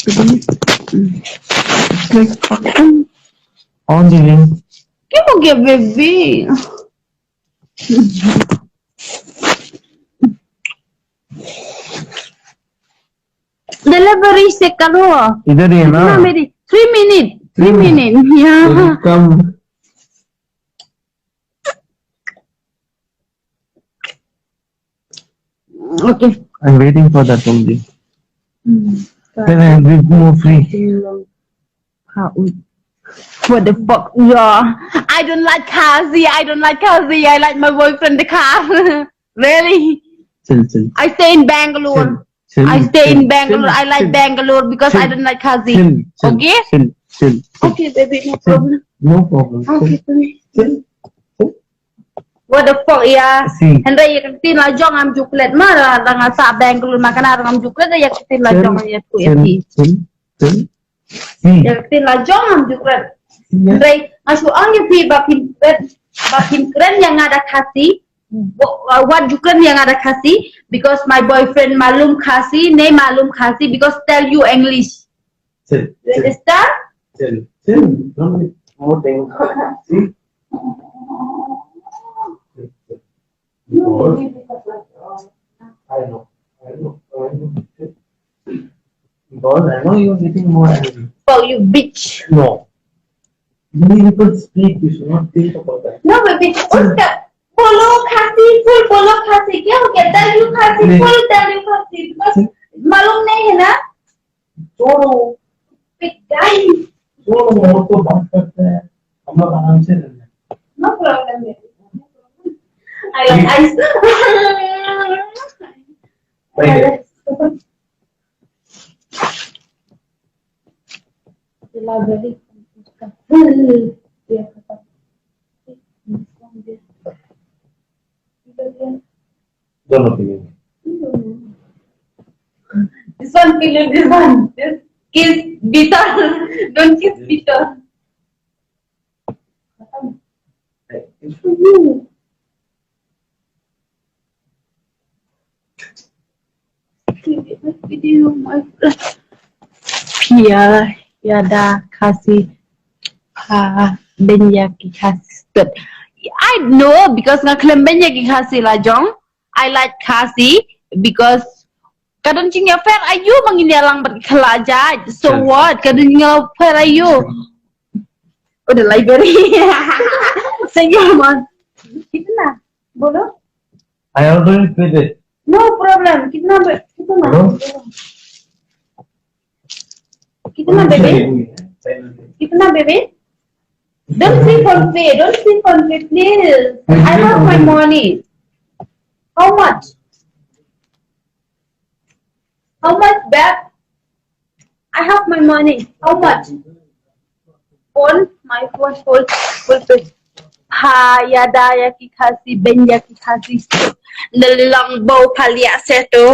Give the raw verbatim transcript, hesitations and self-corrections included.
It's like fucking on the ring. Kya ho gaya, baby? Delivery se karo. Idhar hi hai na? Kitna minute? Three minute. Three minute. Yeah. It'll come. Okay. I'm waiting for that only. Hmm. Then I'll be more free. What the fuck? Yeah. I don't like Khasi. I don't like Khasi. I like my boyfriend, the Khasi. Really? Chill, chill. I stay in Bangalore. Chill, I stay in Bangalore. I like Bangalore because I don't like Khasi. Chill, chill, okay? Chill, chill, chill. Okay, baby, no problem. No problem. Okay, baby. Chill, chill. What the fuck, yeah? Hynrei ïa ka ktien la jong ngam ju klet ma, la nga sah Bangalore ma, kane ngam ju klet ïa ka ktien la jong, ïa tu ïa ti. Ïa ka ktien la jong ngam ju klet. Hynrei nga shu ong ïa phi ba phin kren, ba phin kren ïa nga da Khasi. Wat ju kren ïa nga da Khasi because my boyfriend malum Khasi, ne malum Khasi because tell you English. Chill, chill. You understand? Chill, chill. Don't make more thing. See? Chill, chill. Because I know, I know, I know. Because I know you're getting more angry. Oh, you bitch. No. You need to speak, you should not think about that. No, baby, uska bolo Khasi, full bolo Khasi. Kya ho gaya? Tell you Khasi, full tell you Khasi. Because malum nahi hai na? छोड़ो। पिटाई। छोड़ो, वो तो बात करते हैं, हम लोग आराम से रहना है। No problem, baby। I like ice। Thank you। Library का full ये खत्म। दोनों पी लेंगे। This one, Pillu, this one. Just kiss bitter. Don't kiss bitter. It's for you. Video, my friend. Pia, Yada, Khasi, Pa, Benya ki Khasi. But I know because nga khlem Benya ki Khasi la jong. I like Khasi because ka don jingïapher aïu ba ngin ïalang bad ka la jait. So what? Ka don jingïapher aïu? Oh, the library. Seigneur, man. Kitna? Bolo. I already paid it. No problem. Kitna, be-, kitna? Hello? Kitna, baby? Kitna, baby? Don't say PhonePe. Don't say PhonePe, please. I have my money. How much? How much back? I have my money. How much? Phone, my phone, full, full pay. Ha, Yada, ya ki Khasi, Benya ki Khasi. The long bow, palia seto.